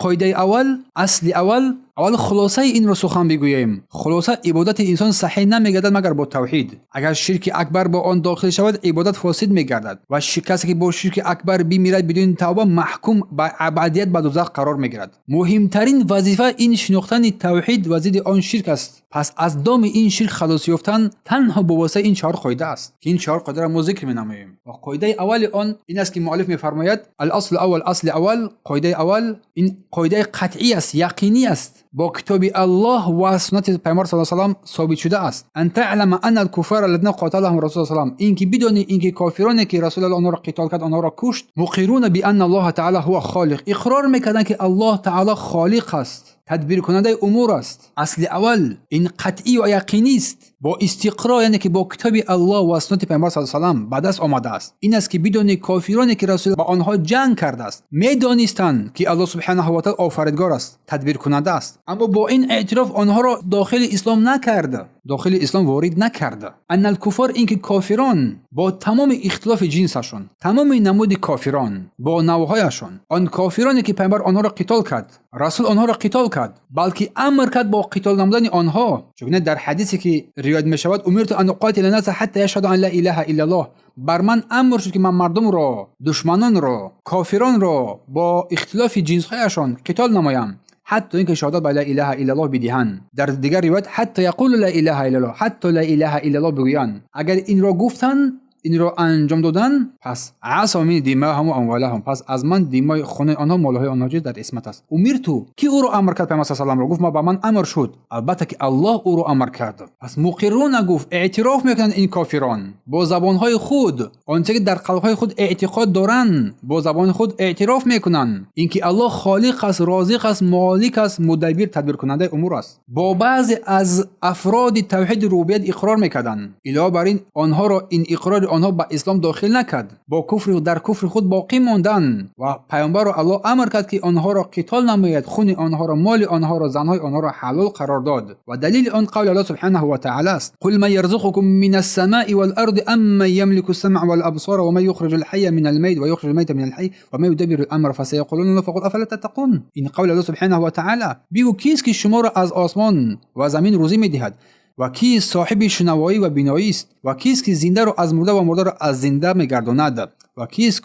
Қоидаи аввал, асли аввал, аввал хулосаи инро сухан бигӯем. Хулоса, ибодати инсон саҳеҳ намегардад, магар бо тавҳид. Агар ширки акбар бо он дохил шавад, ибодат фосид мегардад ва касе ки бо ширки акбар бимирад бидуни тавба, маҳкум ба абадият ба дузах қарор мегирад. Муҳимтарин вазифа ин шинохтани тавҳид ва зидди он ширк аст. Пас аз доми ин ширк халос ёфтан танҳо бо воситаи ин чаҳор қоида аст, ки ин чаҳор қоидаро мо зикр менамоем. Ва қоидаи аввали он ин аст, ки муаллиф мефармояд: الأصل الأول, асли аввал, қоидаи аввал, ин қоидаи қатъӣ аст, яқинӣ аст, бо китоби Аллоҳ ва суннати Пайғамбар с салам собит шудааст. أن تعلم أن الكفار الذين قاتلهم رسول салам, ин ки бидонӣ, ин ки кофироне ки Расули Аллоҳ онҳоро қитол кард, онҳоро кушт, مقرون بأن الله تعالى هو الخالق, иқрор мекарданд, ки Аллоҳ таъоло холиқ аст, тадбиркунандаи умур аст. Асли аввал ин қатъӣ ва яқинист, бо истиқро, яъне ки бо китоби Аллоҳ ва суннати Пайғамбар с салам ба даст омадааст. Ин аст, ки бидонӣ, кофироне ки Расул ба онҳо ҷанг кардааст, медонистанд, ки Аллоҳ субҳанаҳу ва таъала офаридгор аст, тадбиркунанда аст, аммо бо ин эътироф онҳоро дохили ислом накарда, дохили ислом ворид накарда. أن الكفار, ин ки кофирон бо тамоми ихтилофи ҷинсашон, тамоми намуди кофирон бо навъҳояшон, он кофироне ки Пайғамбар онҳоро қитол кард, Расул онҳоро қитол кард, балки амр кард бо қитол намудани онҳо, чунки дар ҳадисе ки ривоят мешавад: أمرت أن أقاتل الناس حتى يشهدوا أن لا إله إلا الله, бар ман амр шуд, ки ман мардумро, душманонро, кофиронро бо ихтилофи ҷинсҳояшон қитол намоям, ҳатто ин ки шаҳодат ба لا إله إلا الله бидиҳанд. Дар дигар ривоят: حتى يقولوا لا إله إلا الله, ҳатто لا إله إلا الله бигӯянд. Агар инро гуфтанд, инро анҷом доданд, пас عصموا مني دماءهم وأموالهم, пас аз ман димои хуни онҳо, молҳои онҳо чиз дар исмат аст. أمرت, ки ӯро амр кард Пайғамбар саламро? Гуфт: ба ман амр шуд. Албатта ки Аллоҳ ӯро амр кард. Пас مقرون гуфт, эътироф мекунанд ин кофирон бо забонҳои худ он чизе ки дар қалбҳои худ эътиқод доранд, бо забони худ эътироф мекунанд, ин ки Аллоҳ холиқ аст, розиқ аст, молик аст, мудаббир, тадбиркунандаи умур аст. Бо баъзе аз афроди тавҳиди рубубият иқрор мекарданд. Илова бар ин, онҳоро ин иқрори онҳо ба ислом дохил накард, бо куфри дар куфри худ боқӣ монданд ва Пайғамбарро Аллоҳ амр кард, ки онҳоро қитол намояд, хуни онҳоро, моли онҳоро, занҳои онҳоро ҳалол қарор дод. Ва далели он қавли Аллоҳ субҳанаҳу ва таъала аст: قل من يرزقكم من السماء والأرض أمن يملك السمع والأبصار ومن يخرج الحي من الميت ويخرج الميت من الحي ومن يدبر الأمر فسيقولون الله فقل أفلا تتقون. Ин қавли Аллоҳ субҳанаҳу ва таъала. Бигӯ, кист ки шуморо аз осмон ва замин рӯзӣ медиҳад ва кист соҳиби шунавоӣ ва биноист ва кист ки зиндаро аз мурда ва мурдаро аз зинда мегардонад ва кист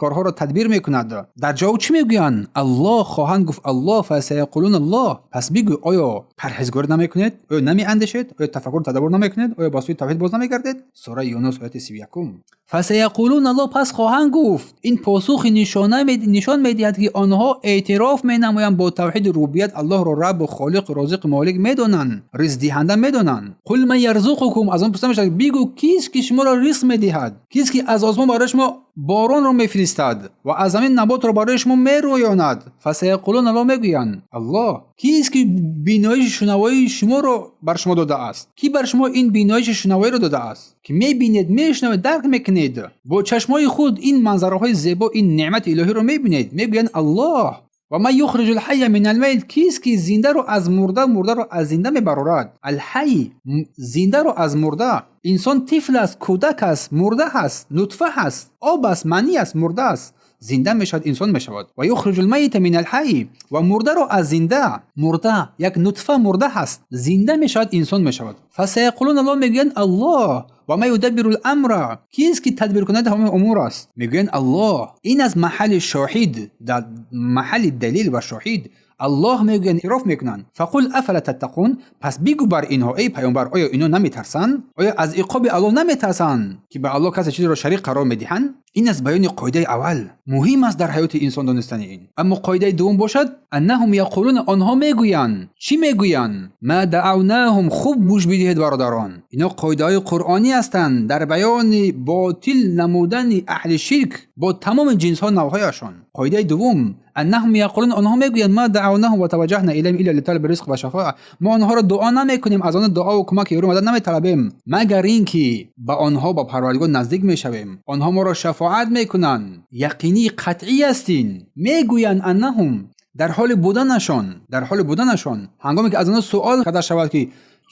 корҳоро тадбир мекунад? Дар ҷавоб чӣ мегӯянд? Аллоҳ хоҳанд гуфт, Аллоҳ. فسيقولون الله. Пас бигӯ, оё парҳезгорӣ намекунед? Оё намеандешед? Оё тафаккур, тадаббур намекунед? Оё ба сӯи тавҳид боз намегардед? Сураи Юнус, ояти 31. فسيقولون الله, пас хоҳанд гуфт. Ин посухи нишон медиҳад, ки онҳо эътироф менамоянд бо тавҳиди рубубият, Аллоҳро раббу холиқ, розиқу молик медонанд, ризқдиҳанда медонанд. قل من يرزقكم, аз он пурсида мешавад: бигӯ, кист ки шуморо ризқ медиҳад? Кист ки аз осмон барои шумо боронро мефиристад ва аз замин наботро барои шумо мерӯёнад? فسيقولون الله, мегӯянд: Аллоҳ. Кист ки биноиши шунавоии шуморо бар шумо додааст? Кӣ бар шумо ин биноиши шунавоиро додааст, ки мебинед, мешунавед, дарк мекунед бо чашмои худ ин манзараҳои зебо, ин неъмати илоҳиро мебинед? Мегӯянд: Аллоҳ. ومن يخرج الحي من الميت, кист ки зиндаро аз мурда, мурдаро аз зинда мебарорад? الحي, зиндаро аз мурда. Инсон тифл аст, кӯдак аст, мурда ҳаст, нутфа ҳаст, об аст, манӣ аст, мурда аст, зинда мешавад, инсон мешавад. ويخرج الميت من الحي, ва мурдаро аз зинда. Мурда, як нутфа мурда ҳаст, зинда мешавад, инсон мешавад. فسيقولون الله, мегӯянд: Аллоҳ. ومن يدبر الأمر, кист ки тадбиркунандаи ҳамаи умур аст? Мегӯянд: Аллоҳ. Ин аз маҳалли шоҳид, дар маҳалли далил ва шоҳид Аллоҳ мегӯянд, эътироф мекунанд. فقل أفلا تتقون, пас бигӯ бар инҳо, эй паёмбар, оё ино наметарсанд? Оё аз иқоби Аллоҳ наметарсанд, ки ба Аллоҳ касе чизеро шарик қарор медиҳанд? Ин аст баёни қоидаи аввал. Муҳим аст дар ҳаёти инсон донистани ин. Аммо қоидаи дуввум бошад: أنهم يقولون, онҳо мегӯянд. Чӣ мегӯянд? ما دعوناهم. Хуб гӯш бидиҳед, бародарон, ино қоидаҳои қуръонӣ ҳастанд дар баёни ботил намудани аҳли ширк бо тамоми ҷинсҳо, навъҳояшон. Қоидаи дуввум: أنهم يقولون, онҳо мегӯянд: ما دعوناهم وتوجهنا إليهم إلا لطلب الرزق والشفاعة, мо онҳоро дуо намекунем, аз онҳо дуову кӯмак, ёру мадад наметалабем, магар ин ки ба онҳо ба Парвардигор наздик мешавем, онҳо моро шафоат мекунанд. Яқинии қатъӣ аст ин. Мегӯянд أنهم, дар ҳоли буданашон, дар ҳоли буданашон, ҳангоме ки аз онҳо суол карда шавад, ки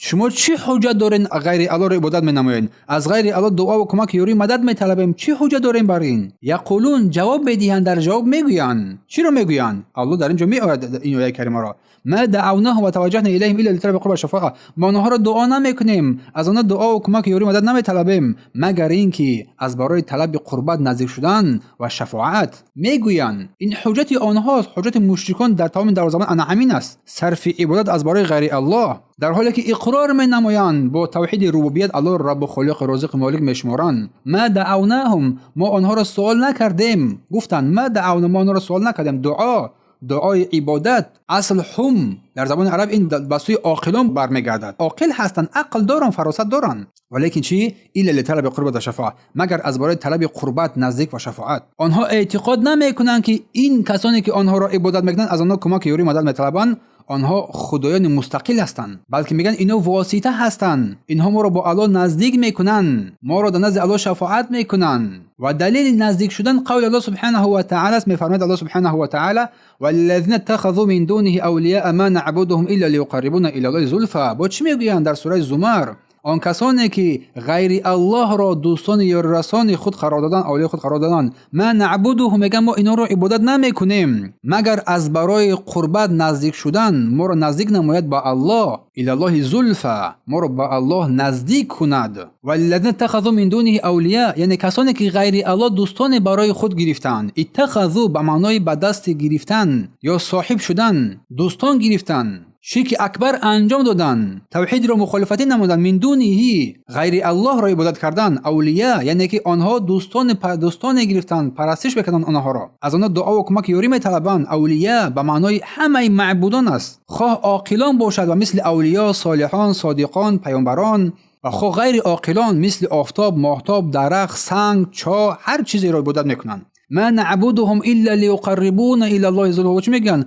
Шумо чӣ ҳуҷҷат дорен ғайри Аллоҳро ибодат менамоед? Аз ғайри Аллоҳ дуо ва кӯмак, ёрӣ, мадад металабем. Чӣ ҳуҷҷат дорем бар ин? Яқулун, ҷавоб медиҳанд, дар ҷавоб мегӯянд. Чиро мегӯянд? Аллоҳ дар ин ҷо меояд ин ояи каримаро. Ма даъавнаҳум ва таваҷҷаҳна илайҳим илла литалаби қурба шафоа. Мо онҳоро дуо намекунем, аз онҳо дуо ва кӯмак, ёрӣ, мадад наметалабем, магар ин ки аз барои талаби қурбат, наздик шудан ва шафоат. Мегӯянд, ин ҳуҷҷати онҳост, ҳуҷҷати мушрикон дар тамоми давру замон ана ҳамин аст: сарфи ибодат аз барои ғайри Аллоҳ, дар ҳоле ки иқрор менамоянд бо тавҳиди рубубият, Аллоҳро Раббу Холиқ, Розиқ, Молик мешуморанд. Ма даъавнаҳум, мо онҳоро суол накардем. Гуфтанд: ма даъавна, мо онҳоро суол накардем. Дуо, дуои ибодат, асл ҳум дар забони араб ин ба сӯи оқилон бармегардад. Оқил ҳастанд, ақл доранд, фаросат доранд. Валекин чӣ? Илла литалаби қурбат ва шафоа, магар аз барои талаби қурбат, наздик ва шафоат. Онҳо эътиқод намекунанд, ки ин касоне ки онҳоро ибодат мекунанд, аз онҳо кӯмак, ёрӣ, мадад металабанд, онҳо худоёни мустақил ҳастанд, балки мегӯянд, инҳо восита ҳастанд, инҳо моро бо Аллоҳ наздик мекунанд, моро дар назди Аллоҳ шафоат мекунанд. Ва далели наздик шудан қавли Аллоҳ субҳанаҳу ва таъала аст. Мефармояд Аллоҳ субҳанаҳу ва таъала: валлазина иттахазу мин дуниҳи авлияа ма наъбудуҳум илла лиюқаррибуна ила Аллоҳи зулфа. Бо чӣ мегӯянд дар сураи Зумар? Он касоне ки ғайри Аллоҳро дӯстони ёрирасони худ қарор доданд, авлиёи худ қарор доданд, ма наъбудуҳум, мегӯянд, мо инҳоро ибодат намекунем, магар аз барои қурбат, наздик шудан, моро наздик намояд ба Аллоҳ, илаллоҳи зулфа, моро ба Аллоҳ наздик кунад. Валлазина иттахазу мин дуниҳи авлия, яъне касоне ки ғайри Аллоҳ дӯстоне барои худ гирифтанд. Иттахазу ба маънои ба дасти гирифтан ё соҳиб шудан, дӯстон гирифтан, ширки акбар анҷом доданд, тавҳидро мухолифатӣ намуданд. Мин дуниҳи, ғайри Аллоҳро ибодат кардан, авлия, яъне ки онҳо дӯстоне гирифтанд, парастиш мекарданд онҳоро, аз онҳо дуо ва кӯмак, ёрӣ металабанд. Авлия ба маънои ҳамаи маъбудон аст, хоҳ оқилон бошад ва мисли авлиё, солиҳон, содиқон, паёмбарон, ва хоҳ ғайри оқилон, мисли офтоб, моҳтоб, дарахт, санг, чоҳ, ҳар чизеро ибодат мекунанд. Ма наъбудуҳум илла лиюқаррибуна ила Аллоҳи зулфа. Чӣ мегӯянд?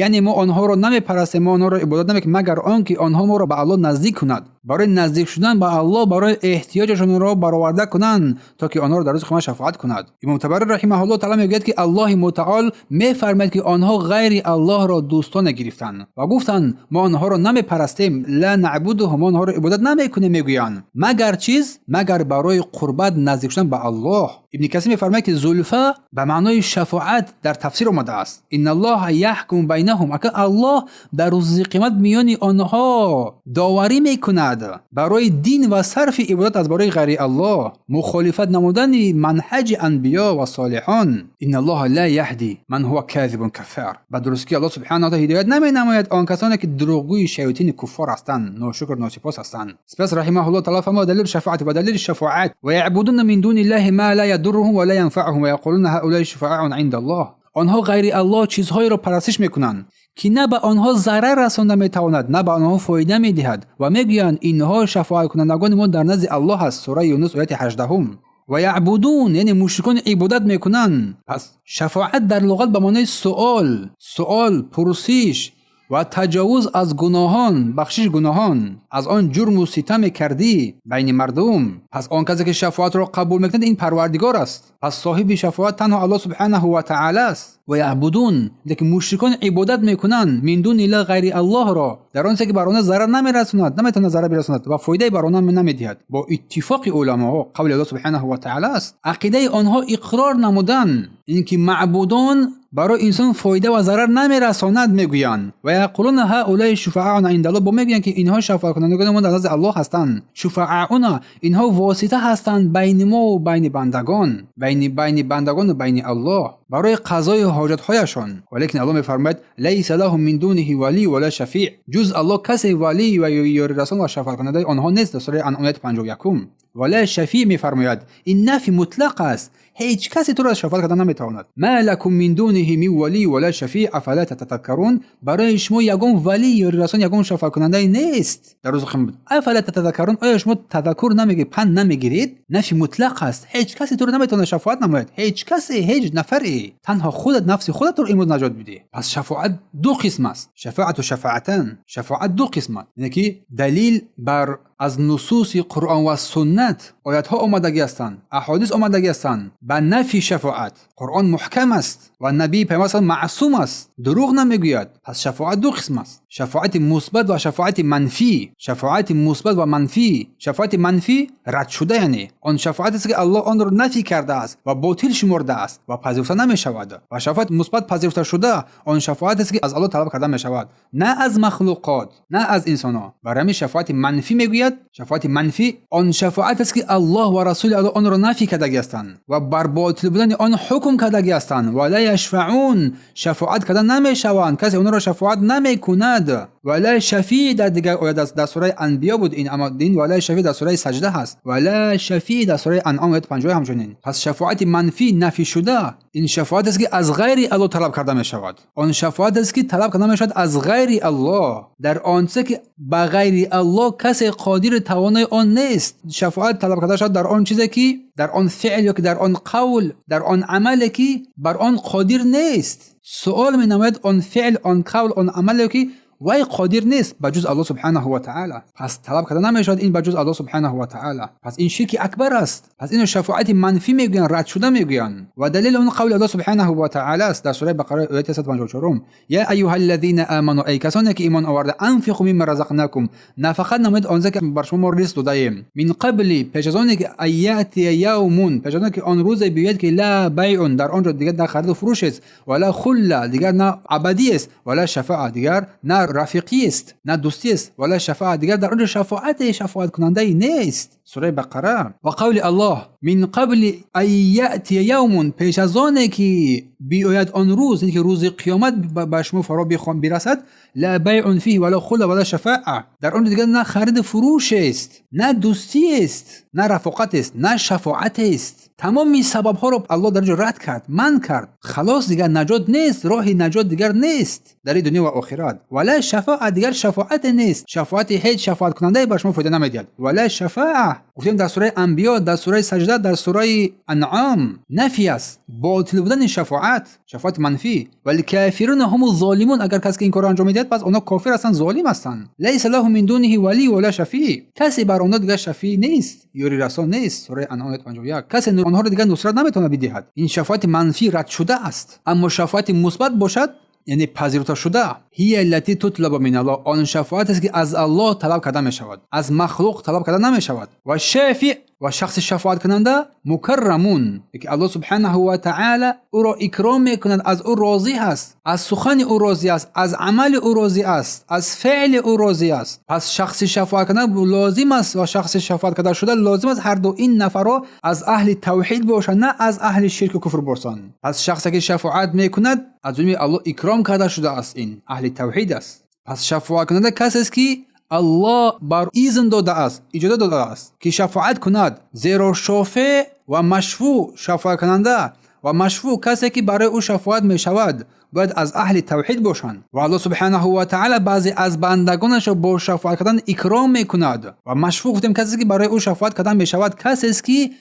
Яъне мо онҳоро намепарастем, мо онҳоро ибодат намекунем, магар он ки онҳо моро ба Аллоҳ наздик кунад, барои наздик шудан ба Аллоҳ, барои эҳтиёҷашонро бароварда кунанд, то ки онҳоро дар рӯзи қиёмат шафоат кунад. Имом Табарӣ раҳимаҳуллоҳ таъала мегӯяд, ки Аллоҳи мутаол мефармояд, ки онҳо ғайри Аллоҳро дӯстоне гирифтанд ва гуфтанд: мо онҳоро намепарастем. Ла наъбудуҳум, мо онҳоро ибодат намекунем, мегӯянд, магар чиз? Магар барои қурбат, наздик шудан ба Аллоҳ. Ибни Касир мефармояд, ки зулфа ба маънои шафоат дар тафсир омадааст. Инналлоҳа яҳкуму байнаҳум, ака Аллоҳ дар рӯзи қиёмат миёни онҳо доварӣ мекунад барои дин ва сарфи ибодат аз барои ғайри Аллоҳ, мухолифат намудани манҳаҷи анбиё ва солиҳон. Инналлоҳа ла яҳди ман ҳува казибун каффар. Ба дурустӣ Аллоҳ субҳанаҳу ва таъала ҳидоят наменамояд он касоне ки дурӯғгӯи шаётини куффор ҳастанд, ношукр, носипос ҳастанд. Сипас раҳимаҳуллоҳ таъала фармуд: далилу шафоати ва далили шафоат. Ва яъбудуна мин дуни иллаҳи ма ла ядурруҳум ва ла янфаъуҳум ва яқулуна ҳаулаи шуфаъаун инда Аллоҳ. Онҳо ғайри Аллоҳ чизҳоеро парастиш мекунанд, ки на ба онҳо зарар расонда метавонад, на ба онҳо фоида медиҳад, ва мегӯянд, инҳо шафоаткунандагони мо дар назди Аллоҳ аст. Сураи Юнус, ояти 18-ум. Ва яъбудун, яъне мушрикон ибодат мекунанд. Пас шафоат дар луғат ба маънои суол, суол, пурсиш ва таҷовуз аз гуноҳон, бахшиши гуноҳон, аз он ҷурму ситаме кардӣ байни мардум. Пас он касе ки шафоатро қабул мекунад, ин Парвардигор аст. Пас соҳиби шафоат танҳо Аллоҳ субҳанаҳу ва таъала аст. Ва яъбудун, лекин мушрикон ибодат мекунанд, мин дуни илла, ғайри Аллоҳро, дар он ки бар онҳо зарар намерасонад, наметавонад зарар бирасонад ва фоидае бар онҳо намедиҳад. Бо иттифоқи уламоҳо қавли Аллоҳ субҳанаҳу ва таъала аст. Ақидаи онҳо иқрор намудан ин ки маъбудон барои инсон фоида ва зарар намерасонад, мегӯянд. Ва яқулуна ҳаулаи шуфаъауна индаллоҳ, бо мегӯянд, ки инҳо шафоаткунандагони мо дар назди Аллоҳ ҳастанд. Шуфаъауна, инҳо восита ҳастанд байни мо ва байни бандагон, байни бандагону байни Аллоҳ барои қазои ҳоҷатҳояшон. Валекин Аллоҳ мефармояд: лайса лаҳум мин дуниҳи валӣ вала шафиъ. Ҷуз Аллоҳ касе валӣ ва ёрирасон ва шафоаткунандаи онҳо нест. Дар сураи Анъом, ояти 51-ум. Вала шафиъ мефармояд, ин нафи мутлақ аст, ҳеҷ касе туро шафоат карда наметавонад. Ма лакум мин дуниҳи мин валӣ вала шафиъ афала татазаккарун. Барои шумо ягон валӣ, ёрирасон, ягон шафоаткунандае нест дар рӯзи қиёмат. Афала татазаккарун, оё шумо тазаккур намегиред, панд намегиред? Нафи мутлақ аст, ҳеҷ касе туро наметавонад шафоат намояд, ҳеҷ касе, ҳеҷ нафаре. Танҳо худат нафси худатро имрӯз наҷот бидеҳ. Пас шафоат ду қисм аст, шафоату шафоатан, шафоат ду қисм аст, яъне ки далил бар Аз нусуси Қуръон ва суннат оятҳо омадагӣ ҳастанд, аҳодис омадагӣ ҳастанд ба нафи шафоат. Қуръон муҳкам аст ва набии Пайғамбар маъсум аст, дурӯғ намегӯяд. Пас шафоат ду қисм аст: шафоати мусбат ва шафоати манфӣ. Шафоати мусбат ва манфӣ. Шафоати манфӣ рад шуда, яъне он шафоат аст, ки Аллоҳ онро нафи кардааст ва ботил шумурдааст ва пазируфта намешавад. Ва шафоати мусбат пазируфта шуда он шафоат аст, ки аз Аллоҳ талаб карда мешавад, на аз махлуқот, на аз инсонҳо. Барои ҳамин шафоати манфӣ мегӯяд. Шафоати манфӣ он шафоат аст, ки Аллоҳ ва Расули Аллоҳ онро нафи кардагӣ ҳастанд ва бар ботил будани он ҳукм кардагӣ ҳастанд. Ва ла яшфаун, шафоат карда намешаванд, касе онро шафоат намекунад. Ва ла шафии дар дигар оят аст, дар сураи Анбиё буд ин, аммо ин ва ла шафии дар сураи Саҷда ҳаст. Ва ла шафии дар сураи Анъом ояти 50 ҳамчунин. Пас шафоати манфӣ нафи шуда ин шафоат аст, ки аз ғайри Аллоҳ талаб карда мешавад. Он шафоат аст, ки талаб карда мешавад аз ғайри Аллоҳ, дар он чизе, ки ба ғайри Аллоҳ касе қодири тавонои он нест. Шафоат талаб карда шавад дар он чизе, ки дар он феъл ё ки дар он қавл, дар он амале, ки бар он қодир нест. Суол менамояд он феъл, он қавл, он амале, ки вай қодир нест ба ҷуз Аллоҳ субҳанаҳу ва таъала. Пас талаб карда намешавад ин ба ҷуз Аллоҳ субҳанаҳу ва таъала. Пас ин ширки акбар аст. Пас инро шафоати манфӣ мегӯянд, рад шуда мегӯянд. Ва далели он қавли Аллоҳ субҳанаҳу ва таъала аст дар сураи Бақара ояти 154: я айюҳа аллазина аману, эй касоне ки имон оварда, анфиқу мимма разақнакум, нафақа намоед он ки бар шумо мо ризқ додаем, мин қабли, пеш аз оне ки, ан яътия явмун, пеш аз оне ки он рӯзе биёяд, ки ла байъун, дар он ҷо дигар на хариду фурӯш аст, вала хулла, дигар на абадӣ аст, вала шафаа, дигар на рафиқӣ аст, на дӯстӣ аст, вала шафаа, дигар дар он ҷо шафоате шафоаткунандае нест. Сураи Бақара. Ва қавли Аллоҳ: мин қабли ан яътия явмун, пеш аз оне ки биёяд он рӯз, яъне ки рӯзи қиёмат ба шумо фаро бирасад, ла байъун фиҳи вала хулла вала шафаа, дар он ҷо дигар на хариду фурӯш аст, на дӯстӣ аст, на рафоқат аст, на шафоат аст. Тамоми сабабҳоро Аллоҳ дар ин ҷо рад кард, манъ кард. Халос, дигар наҷот нест, роҳи наҷот дигар нест дар ин дунё ва охират. Вала шафаа, дигар шафоате нест, шафоати ҳеҷ шафоаткунандае ба шумо фоида намедиҳад. Вала шафаа гуфтем дар сураи Анбиё, дар сураи Саҷда, дар сураи Анъом нафи аст, ботил будани шафоат, шафоати манфӣ. Валкафируна ҳуму золимун, агар касе ки ин корро анҷом медиҳад, пас онҳо кофир ҳастанд, золим ҳастанд. Лайса лаҳу мин дуниҳи валӣ вала шафӣ, касе бар онҳо дигар шафӣ нест, ёрирасон нест. Сураи Анъом ояти 51. Касе онҳоро дигар нусрат наметавонад бидиҳад. Ин шафоати манфӣ рад шуда аст. Аммо шафоати мусбат бошад, яъне пазируфта шуда, ҳия аллати тутлабу мин Аллоҳ, он шафоат аст, ки аз Аллоҳ талаб карда мешавад, аз махлуқ талаб карда намешавад. Ва шафиъ, ва шахси шафоаткунанда, мукаррамун, ки Аллоҳ субҳанаҳу ва таъала ӯро икром мекунад, аз ӯ розӣ ҳаст, аз сухани ӯ розӣ аст, аз амали ӯ розӣ аст, аз феъли ӯ розӣ аст. Пас шахси шафоаткунанда лозим аст ва шахси шафоат карда шуда лозим аст, ҳар ду ин нафарҳо аз аҳли тавҳид бошанд, на аз аҳли ширку куфр бошанд. Пас шахсе ки шафоат мекунад, аз ҷониби Аллоҳ икром карда шудааст, ин аҳли тавҳид аст. Пас шафоаткунанда касест, ки Аллоҳ бар изн додааст, иҷоза додааст, ки шафоат кунад. Зеро шофеъ ва машфӯъ, шафоаткунанда ва машфӯъ, касе ки барои ӯ шафоат мешавад, бояд аз аҳли тавҳид бошанд. Ва Аллоҳ субҳанаҳу ва таъала баъзе аз бандагонашро бо шафоат кардан икром мекунад. Ва машфӯъ гуфтем касе ки барои ӯ шафоат кардан мешавад, касест, ки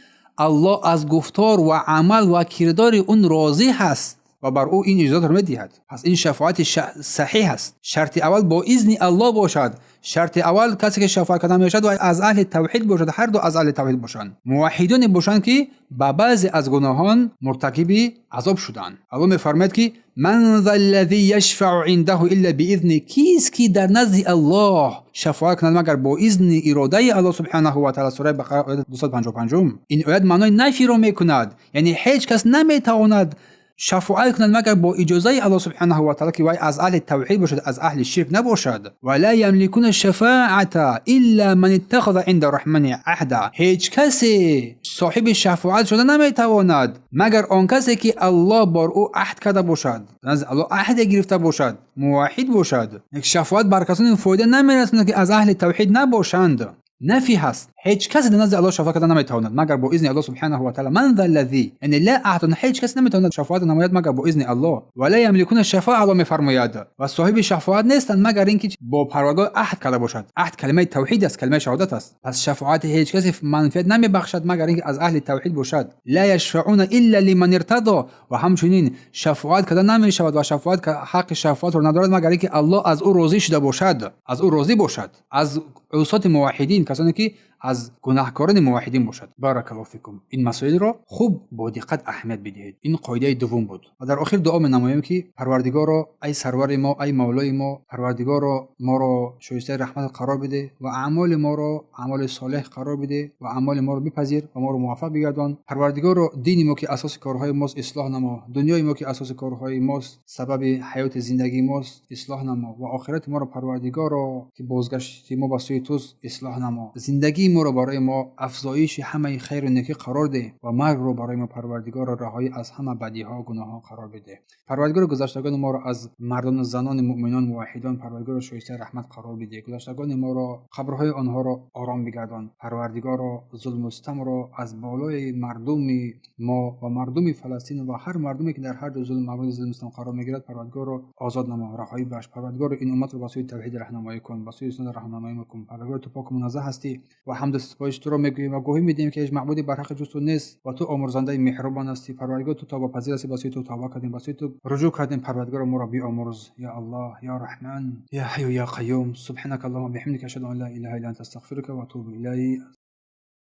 Аллоҳ аз гуфтор ва амал ва кирдори он розӣ ҳаст ва бар ӯ ин иҷозатро медиҳад. Пас ин шафоати саҳиҳ аст. Шарти аввал бо изни Аллоҳ бошад. Шарти аввал, касе ки шафоат кардан мешавад ва аз аҳли тавҳид бошад, ҳар ду аз аҳли тавҳид бошанд, муваҳҳидоне бошанд, ки ба баъзе аз гуноҳон муртакиби азоб шуданд. Аллоҳ мефармояд, ки ман за аллази яшфау индаҳу илла биизни, кист ки дар назди Аллоҳ шафоат кунад, магар бо изни иродаи Аллоҳ субҳанаҳу ва таъала. Сураи Бақара ояти 255. Ин оят маънои нафиро мекунад, яъне ҳеҷ кас наметавонад шафоат кунад, магар бо иҷозаи Аллоҳ субҳанаҳу ва таъала, ки вай аз аҳли тавҳид бошад, аз аҳли ширк набошад. Ва ла ямликуна шафаата илла ман иттахаза инда раҳмани аҳда, ҳеҷ касе соҳиби шафоат шуда наметавонад, магар он касе ки Аллоҳ бор ӯ аҳд карда бошад, назди Аллоҳ аҳде гирифта бошад, муваҳҳид бошад. Шафоат бар касоне фоида намерасонад, ки аз аҳли тавҳид набошанд. Нафи ҳаст. Ҳеҷ касе дар назди Аллоҳ шафоат карда наметавонад, магар бо изни Аллоҳ سبحانه وتعالى. من ذا الذي, яъне لا أحد, ҳеҷ касе наметавонад шафоат намояд, магар бо изни Аллоҳ. ولا يملكون الشفاعة, Аллоҳ мефармояд, ва соҳиби шафоат нестанд, магар ин ки бо Парвардигор аҳд карда бошад. Аҳд калимаи тавҳид аст, калимаи шаҳодат аст. Пас шафоати ҳеҷ касе манфиат намебахшад, магар ин ки аз аҳли тавҳид бошад. لا يشفعون إلا لمن ارتضى. Ва ҳамчунин шафоат карда намешавад ва шафоат ҳаққи шафоатро надорад, магар ин ки Аллоҳ аз ӯ розӣ шуда бошад, аз ӯ розӣ бошад, аз усоти муваҳҳидин, касоне ки аз гунаҳкорони муваҳҳидин бошад. بارك الله فيكم. Ин масоилро хуб бо диққат аҳамият бидиҳед. Ин қоидаи дуввум буд. Ва дар охир дуо менамоем, ки Парвардигоро, ай сарвари мо, ай мавлои мо, Парвардигоро, моро шоистаи раҳмат қарор бидеҳ ва аъмоли моро аъмоли солеҳ қарор бидеҳ ва аъмоли моро бипазир ва моро муваффақ бигардон. Парвардигоро, дини мо, ки асоси корҳои мост, ислоҳ намо. Дунёи мо, ки асоси корҳои мост, сабаби ҳаёти зиндагии мост, ислоҳ намо. Ва охирати моро, Парвардигоро, ки бозгашти мо ба сӯи туст, ислоҳ намо. Зиндагии моро барои мо афзоиши ҳамаи хайру некӣ қарор деҳ ва маргро барои мо, Парвардигоро, раҳоӣ аз ҳама бадиҳо, гуноҳҳо қарор бидеҳ. Парвардигоро, гузаштагони моро аз мардону занони муъминон, муваҳҳидон, Парвардигоро, шоистаи раҳмат қарор бидеҳ. Гузаштагони моро, қабрҳои онҳоро ором бигардон. Парвардигоро, зулму ситамро аз болои мардуми мо ва мардуми Фаластин ва ҳар мардуме, ки дар ҳар ҷо зулм, мавриди зулму ситам қарор мегирад, Парвардигоро, озод намо, раҳоӣ бахш. Парвардигоро, ин умматро ба сӯи тавҳид раҳнамоӣ кун, ба сӯи суннат раҳнамоӣ кун. Парвардигоро, ту поку муназзаҳ ҳастӣ ва ҳамду сипоиши туро мегӯем ва гувоҳӣ медиҳем, ки ҳеҷ маъбуди барҳаққи ҷуз ту нест ва ту омӯрзандаи меҳрубон ҳастӣ. Парвардигор, ту тавбапазир ҳастӣ, ба сӯи ту тавба кардем, ба сӯи ту руҷӯъ кардем. Парвардигоро, моро биомӯрз. يا الله، يا رحمن، يا حي يا قيوم. سبحانك اللهم بحمدك، أشهد أن لا إله إلا أنت، أستغفرك وأتوب إليك.